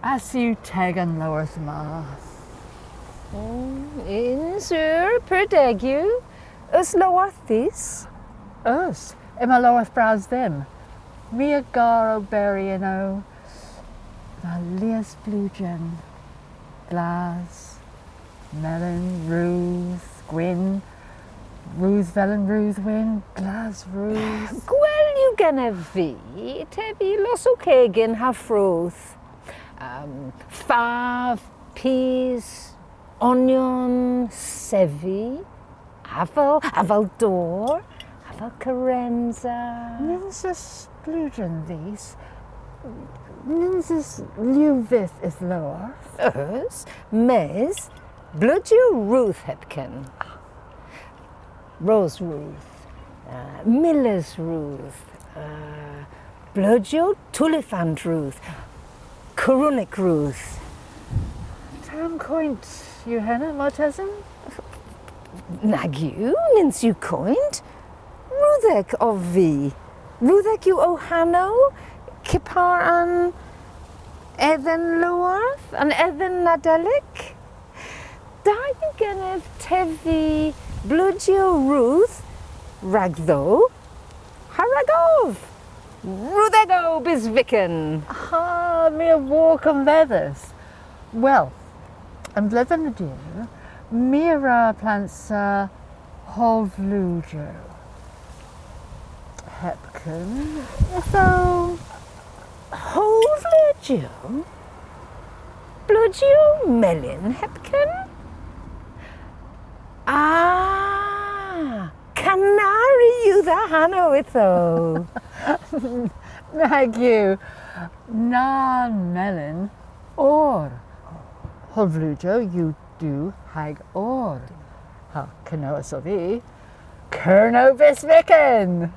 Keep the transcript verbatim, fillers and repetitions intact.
Ass yw teg an lowarth ma. Mm, yn sur, pur deg yw. Eus lowarth dhis? Eus. Yma lowarth bras dhymm. My a gar oberi ynno. Yma lies bleujen. Glas. Melyn, rudh, gwynn, rudh velyn, rudh wynn, glas rudh. Gwell yw genev vy tevi losow kegin ha frooth. Um, fav, pys, onyon, sevi, aval, aval dor, aval kerensa. Nyns eus bleujen dhis. Nyns eus liw vyth y'th lowarth. Eus, mes bleujyow rudh hepken. Ros rudh, uh, milles rudh, uh, bleujyow tulifant rudh, Koronek rudh. Tamm koynt yw henna, martesen? Nag yw, nyns yw koynt. Rudhek ov vy. Rudhek yw ow hanow, kepar an edhen lowarth, an edhen Nadelik. Da yw genev tevi bleujyow rudh ragdho ha ragov. Rudhego bys vykken! Ha, my a wor konvedhes. Wel, an vledhen a dheu, my a wra plansa howlvleujyow. Hepken. Ytho. Howlvleujyow? Bleujyow melyn hepken? Ah, kanari yw dha hanow ytho. Nag yw. Na melyn, owr. Howlvleujyow yw du hag owr. Ha, Kernow ov vy. Kernow bys vykken!